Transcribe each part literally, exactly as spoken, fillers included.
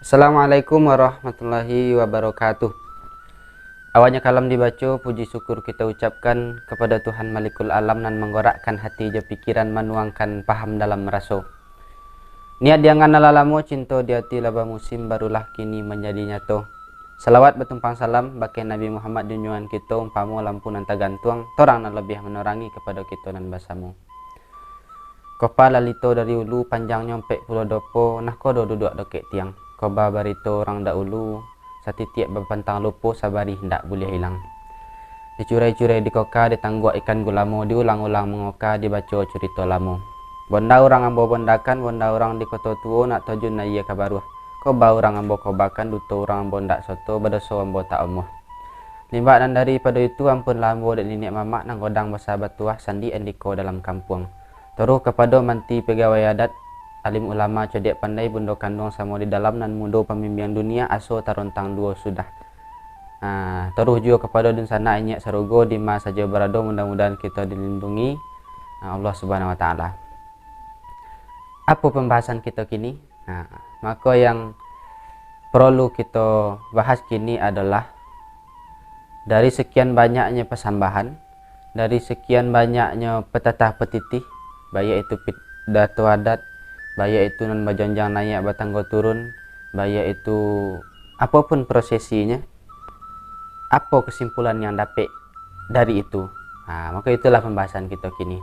Assalamualaikum warahmatullahi wabarakatuh. Awalnyo kalam dibaco, puji syukur kita ucapkan kepada Tuhan Malikul Alam nan manggorakkan hati jo pikiran, manuangkan paham dalam raso. Niat diangan alah lamo, cinto di ati lah bamusim, barulah kini manjadi nyato. Salawat batumpang salam bakeh Nabi Muhammad junjungan kito, umpamo lampu nan tagantuang, torang nan labiah manorangi kapado kito nan basamo. Kopa lalito dari ulu, panjangnyo ampek puluah dopo, nah kodo duduak dokek tiang. Koba barito urang dahulu, satitiak bapantang lupo, sabarih indak buliah ilang. Dicurai-curai dikoka, ditangguak ikan gulamo, diulang-ulang mangoka, dibaco curito lamo. Bonda urang ambo bondakan, bonda urang di koto tuo, nak tajun aia ka baruah. Koba urang ambo kobakan, duto urang ambo indak soto, badoso ambo tak omoh. Limbak nan daripado itu, ampunlah ambo dek niniak mamak nan godang basa batuah, sandi andiko dalam kampuang. Taruih kapado manti pagawai adat, alim ulama, codiak pandai, bundo kanduang samo di dalam, nan mudo pambimbiang dunia, aso tarontang duo sudah. Nah, taruih juo kapado dunsanak inyiak sarugo, di ma sajo barado, mudah-mudahan kito dilindungi, ah, Allah Subhanahu wa Ta'ala. Apo pambahasan kito kini? Nah, mako yang porlu kito bahas kini adolah dari sekian banyaknyo pasambahan, dari sekian banyaknyo patatah patitih, baiak itu pit-, pidato adat, baiak itu nan bajonjang naiak batanggo turun, baiak itu apo pun prosesinyo, apo kesimpulan yang dapek dari itu? Nah, maka itulah pambahasan kito kini.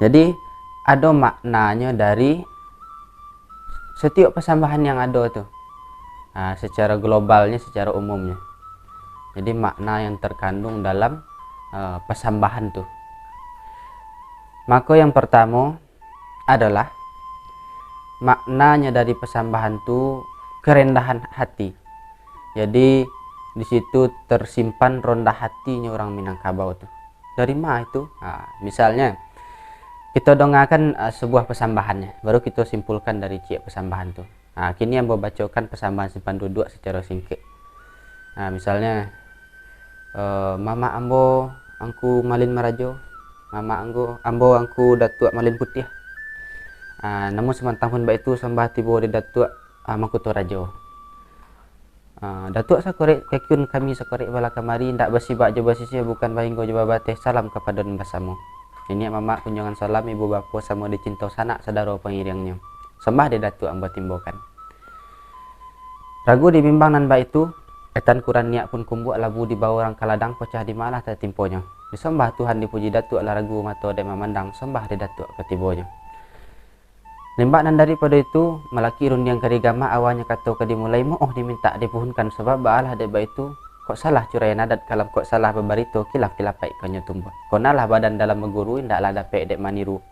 Jadi, ado maknanyo dari satiok pasambahan yang ado tu, ah, secara globalnyo, secara umumnyo. Jadi, makna yang terkandung dalam, eh, pasambahan tu. Mako, yang pertamo adolah maknanyo dari pasambahan tu kerendahan hati. Jadi, di situ tersimpan rondah hatinyo urang Minangkabau tu. Dari ma itu? Ha, misalnyo, kito dongakan, ah, sabuah pasambahan, baru kito simpulkan dari ciek pasambahan tu. Ha, kini ambo bacokan pasambahan simpan duduak sacaro singkek. Ha, misalnyo, eh, mamak ambo Angku Malin Marajo, mamak angku, ambo Angku Datuak Malin Putiah. Ah, namun samantang pun baitu, sambah tibo di Datuak, ah, Mangkuto Rajo. Ah, Datuak sakorek kakiun kami sakorek bala kamari, indak basibak jo basisiah, bukan bahinggo jo babateh, salam kapado nan basamo. Niniak mamak kunjuangan salam, ibu bapo samo dicinto, sanak sadaro pangiriangnyo. Sambah di Datuak ambo timbokan. Ragu dibimbang nan baitu, etan kuran niak pun kumbuak, labu dibawo urang ka ladang, pocah di ma lah tatimponyo. Disambah Tuhan, dipuji Datuak, lah ragu mato dek mamandang, sambah di Datuak katibonyo. Limbak nan daripado itu, malakik rundiang ka digamak, awanyo kato ka dimulai, mooh dimintak dipuhunkan, sabab baalah dek baitu, kok salah curaian adat, kalam kok salah babarito, kilaf dilapaik ka nyo tumbuah. Konalah badan dalam baguru, indaklah dapek dek maniru.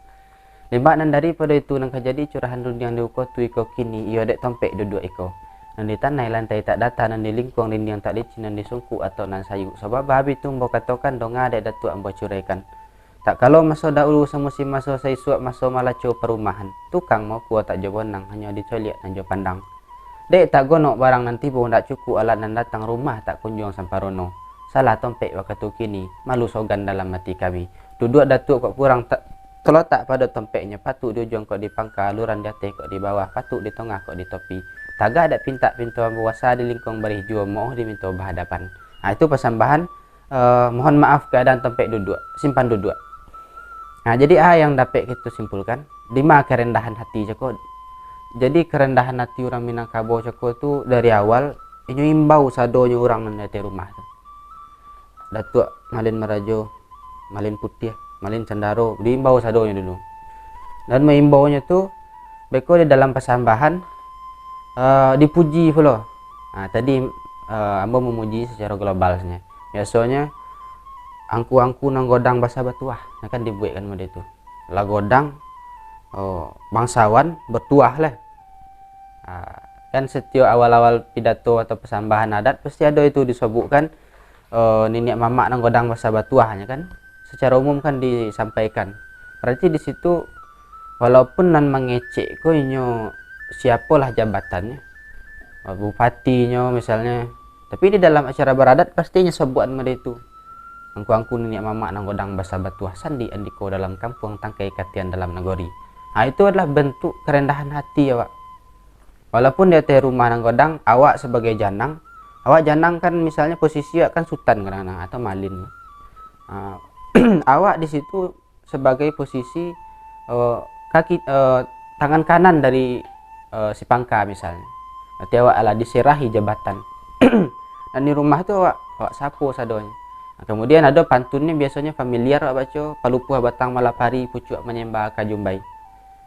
Limbak nan daripado itu, nan ka jadi curahan rundiang di uko tu iko kini, iyo dek tompek duduak iko. Nan di tanai lantai tak data, nan di lingkuang dindiang tak licin, nan di sungkuk atok nan sayuk. Sabab bahabi tu ambo katokan, donga dek Datuak ambo curaikan. Tak kalo maso dahulu, samusim maso saisuak, maso malaco parumahan. Tukang maukua tak jo bonang, hanyo dicoliak nan jo pandang. Dek tak gonok barang nan tibo, ndak cukuik alat nan datang, rumah tak kunjuang samparono. Salah tompek wakatu kini, malu sogan dalam ati kami. Duduak Datuak kok kurang ta-, talotak pado tompeknyo, patuik di ujuang kok di pangka, aluran di ateh kok di bawah, patuik di tongah kok di topi. Tagah dek pintak pinto ambo, asa di lingkuang barih juo, mooh diminto bahadapan. Ha, itu pasambahan, eh, mohon maaf, keadaan tompek duduak, simpan duduak. Nah, jadi a yang dapek kito simpulkan, di ma kerendahan hati cako. Jadi, kerendahan hati urang Minangkabau cako tu dari awal, inyo imbau sadonyo urang nan di ateh rumah tu. Datuak Malin Marajo, Malin Putiah, Malin Candaro, diimbau sadonyo dulu. Dan maimbaunyo tu, beko di dalam pasambahan, eh, dipuji pulo. Nah, tadi, eh, ambo mamuji sacaro global sajo. Biasonyo, angku-angku nan godang basa batuah, nah, kan dibuekkan model tu. Lah godang, oh, bangsawan batuah lah. Ah, kan satiok awal-awal pidato atau pasambahan adat, pasti ado itu disobukkan, eh, niniak mamak nan godang basa batuahnyo kan, secara umum kan disampaikan. Berarti di situ, walaupun nan mangecek ko inyo siapolah jabatannyo, eh, bupatinyo misalnyo, tapi di dalam acara baradat pasti inyo sobukan model itu. Angku-angku niniak mamak nan godang basa batuah, sandi andiko dalam kampuang, tangkai katian dalam nagori. Ha, itu adalah bentuk kerendahan hati awak. Walaupun di ateh rumah nan godang, awak sabagai janang, awak janang kan misalnyo posisi awak kan sutan kadang-kadang, atau malin. Ah, awak di situ sabagai posisi, eh, kaki, eh, tangan kanan dari, eh, si pangka misalnyo. Berarti awak alah diserahi jabatan. Dan di rumah tu awak, awak sapo sadonyo. Nah, kemudian ado pantunnyo biasonyo familiar awak baco, "Palupuah batang malapari, pucuak manyemba ka jumbai.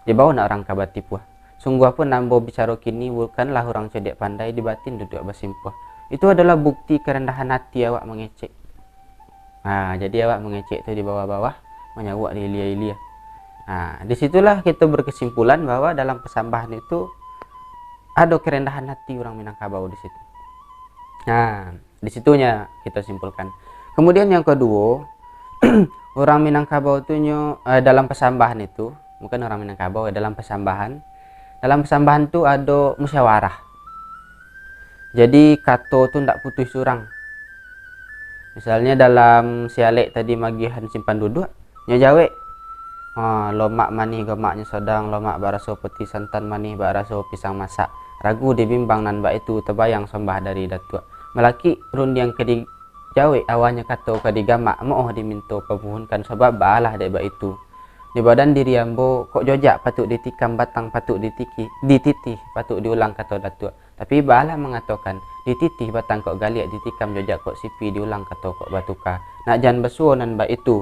Dibawo nak urang ka batipuah. Sungguah pun ambo bicaro kini, bukanlah urang cadiak pandai, di batin duduak basimpuah." Itu adalah bukti kerendahan hati awak mangecek. Nah, jadi awak mangecek tu di bawah-bawah, manyauak di ilia-ilia. Nah, di situlah kita berkesimpulan bahwa dalam pasambahan itu ado kerendahan hati urang Minangkabau di situ. Nah, di situnya kita simpulkan. Kemudian yang kedua, urang Minangkabau tu nyo, eh, dalam pasambahan itu, bukan urang Minangkabau, eh, dalam pasambahan. Dalam pasambahan tu ado musyawarah. Jadi kato tu ndak putuih surang. Misalnyo dalam si Alek tadi magiahan simpan duduak, nyo jawek, "Ha, lomak manih gomaknyo sodang, lomak baraso peti santan, manih baraso pisang masak. Ragu dibimbang nan bak itu, tabayang sombah dari Datuak. Malakik rundiang ka dijawek, awanyo kato ka digamak, mooh diminto papuhunkan, sabab baalah dek bak itu. Di badan diri ambo, kok jojak patuik ditikam, batang patuik ditiki, dititih patuik diulang," kato Datuak. Tapi baalah mangatokan, "Dititih batang kok galiak, ditikam jojak kok sipi, diulang kato kok batuka." Nak jan basuo nan bak itu,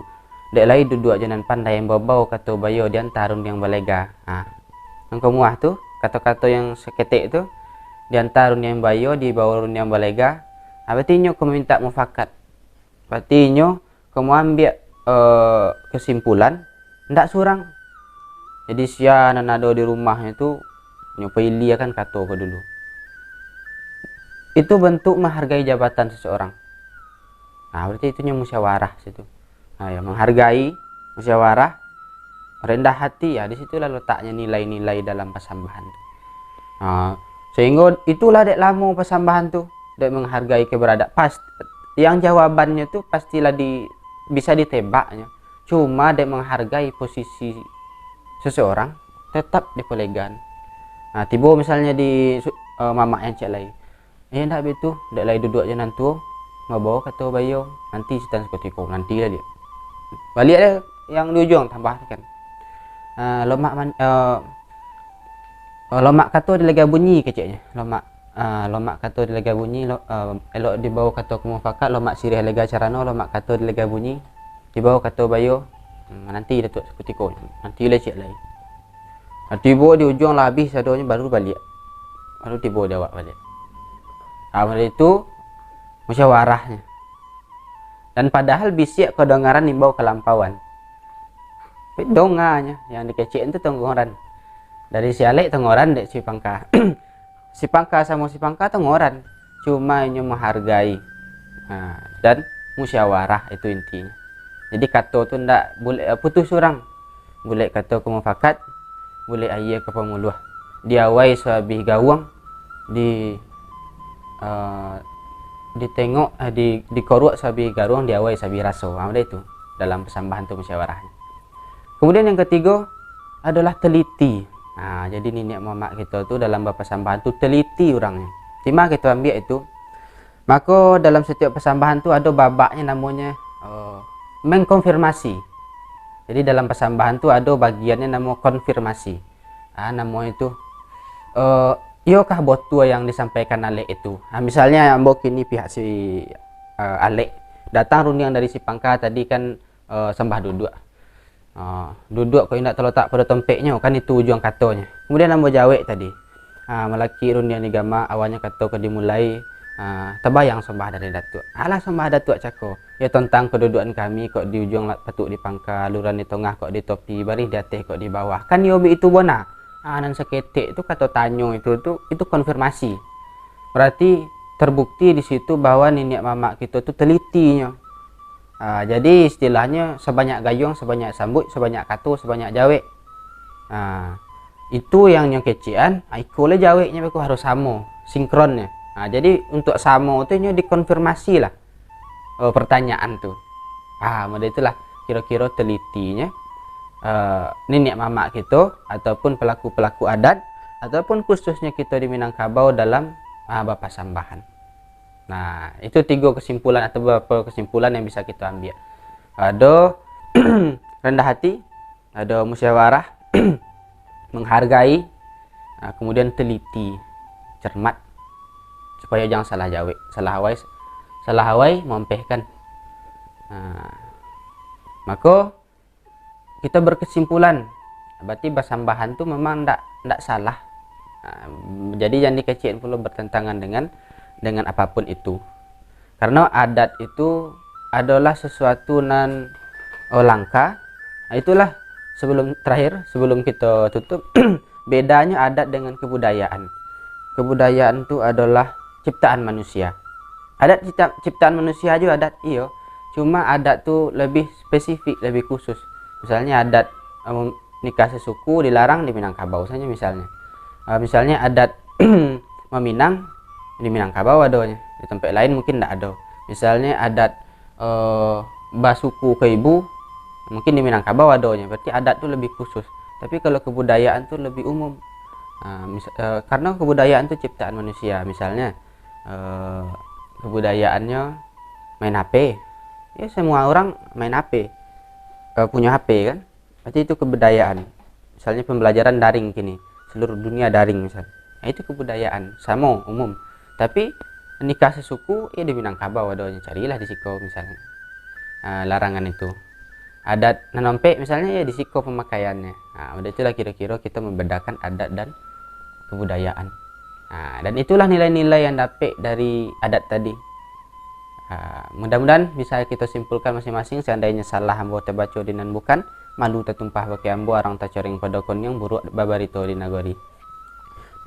dek lai duduak jo nan pandai, ambo bao kato bayo, dianta rundiang balega. Ha. Nan ka muah tu, kato-kato yang saketek tu, dianta rundiang bayo, dibawo rundiang balega. Ha, berarti inyo ka mamintak mufakat. Berarti inyo ka maambiak, eh, kesimpulan, ndak surang. Jadi sia nan ado di rumahnyo tu, nyo pailiakan kato ko dulu. Itu bentuk menghargai jabatan seseorang. Nah, berarti itu nyo musyawarah situ. Nah, ya, menghargai, musyawarah, rendah hati, ya, di situlah letaknya nilai-nilai dalam pasambahan tu. Nah, sehingga itulah dek lamo pasambahan tu, dek menghargai keberadaan. Pas, yang jawabannya tu pastilah di, bisa ditebaknya. Cuma dek menghargai posisi seseorang, tetap dipolegan. Nah, tibo misalnya di su-, eh, mamak yang cek lai. Eh, ndak bitu, dek lai duduak jo nan tuo, mabao kato bayo, nanti sutan sakutiko, nantilah dia. Baliak deh yang di ujuang, tambahkan. Ah, lomak man-, eh, eh, lomak kato dilega bunyi keceknyo. Lomak, ah, lomak kato dilega bunyi, lo-, eh, elok dibao kato ka mufakat, lomak siriah lega carano, lomak kato dilega bunyi, dibao kato bayo, hmm, nanti Datuak sakutiko, nantilah ciek lai. Nah, tibo di ujuang lah abih sadonyo, baru baliak. Baru tibo di awak baliak. Ah, dari itu, musyawarahnyo. Dan padahal bisiak kadangaran imbau kalampauan. Tapi donganyo, yang dikecek tu tongoran. Dari si Alek tongoran dek si Pangka. Si Pangka samo si Pangka tongoran. Cuma inyo menghargai. Ha, dan musyawarah itu intinyo. Jadi kato tu ndak bulek, eh, putuih surang. Bulek kato ka mufakat, bulek aia ka pamuluah. Diawai sabih gawang, di, eh, ditengok, eh, di, dikoruak sabih garuang, diawai sabih raso. Ha, udah itu dalam pasambahan tu musyawarahnyo. Kemudian yang ketigo adalah teliti. Nah, jadi niniak mamak kito tu dalam bapasambahan tu teliti urangnyo. Di ma kito ambiak itu? Mako dalam satiok pasambahan tu ado babaknyo namonyo, eh, mengkonfirmasi. Jadi dalam pasambahan tu ado bagiannyo namo konfirmasi. Ah, namonyo tu, eh, iyokah botua yang disampaikan Alek itu? Ah, misalnya ambo kini pihak si, eh, Alek, datang rundiang dari si Pangka tadi kan, eh, sambah duduak. Ah, duduak kok indak talotak pado tompeknyo, kan itu ujuang katonyo. Kemudian ambo jawek tadi, ah, malakik rundiang digamak, awalnyo kato ka dimulai, ah, tabayang sambah dari Datuak. Alah sambah Datuak cako, yo tontang kadudukan kami kok di ujuang la-, patuik di pangka, aluran di tongah kok di topi, barih di ateh kok di bawah. Kan yo baitu bona. Ah, nan saketek tu kato tanyo itu tu, itu konfirmasi. Berarti terbukti di situ bahwa niniak mamak kito tu telitinyo. Ah, jadi istilahnyo sabanyak gayuang, sabanyak sambuik, sabanyak kato, sabanyak jawek. Ah, itu yang nyo kecekan, ah, iko lah jaweknyo beko harus samo, sinkronnyo. Ah, jadi untuak samo tu nyo dikonfirmasi lah, eh, pertanyaan tu. Ah, model itulah kiro-kiro telitinyo, eh, niniak mamak kito ataupun pelaku-pelaku adat ataupun khususnyo kito di Minangkabau dalam, ah, bapasambahan. Nah, itu tigo kesimpulan atau beberapa kesimpulan yang bisa kito ambiak. Ado rendah hati, ado musyawarah, menghargai, ah, kemudian teliti, cermat, supaya jangan salah jawek, salah awai, salah awai mampehkan. Nah, mako kita berkesimpulan, berarti basambahan tu memang ndak, ndak salah. Nah, jadi jangan dikecek pulo bertentangan dengan, dengan apapun itu. Karena adat itu adalah sesuatu nan, oh, langka. Nah, itulah sebelum, terakhir, sebelum kita tutup, bedanya adat dengan kebudayaan. Kebudayaan tu adalah ciptaan manusia. Adat cipta-, ciptaan manusia aja adat, iyo. Cuma adat tu lebih spesifik, lebih khusus. Misalnya adat, em, nikah sesuku dilarang di Minangkabau saja misalnya. Eh, misalnya adat maminang di Minangkabau adonyo, di tempat lain mungkin ndak ado. Misalnya adat, eh, basuku ke ibu, mungkin di Minangkabau adonyo, berarti adat tu lebih khusus. Tapi kalau kebudayaan tu lebih umum. Ah, mis-, eh, karena kebudayaan tu ciptaan manusia, misalnya, eh, kebudayaannyo main H P, ya semua orang main H P, eh, punya H P kan, berarti itu kebudayaan. Misalnya pembelajaran daring kini, seluruh dunia daring misal, nah, itu kebudayaan, samo, umum. Tapi nikah sesuku, ya di Minangkabau adonyo, carilah di siko misalnya. Ah, larangan itu. Adat nan ompek misalnya, ya di siko pemakaiannya. Nah, udah itulah kira-kira kita membedakan adat dan kebudayaan. Nah, dan itulah nilai-nilai yang dapek dari adat tadi. Ah, mudah-mudahan bisa kita simpulkan masing-masing. Seandainya salah ambo tabaco di nan bukan, malu tatumpah bakeh ambo, arang tacoreng pado koniang, buruak babarito di nagori.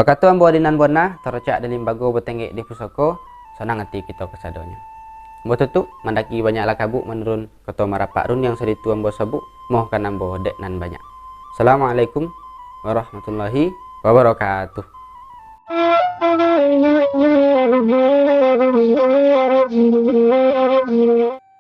Bakato ambo di nan bona, tarocak di limbago, batenggek di pusako, sanang ati kito kasadonyo. Ambo tutup, mandaki banyaklah kabuk, manurun koto marapak, rundiang saditu ambo sobuk, mohkan ambo dek nan banyak. Assalamualaikum warahmatullahi wabarakatuh.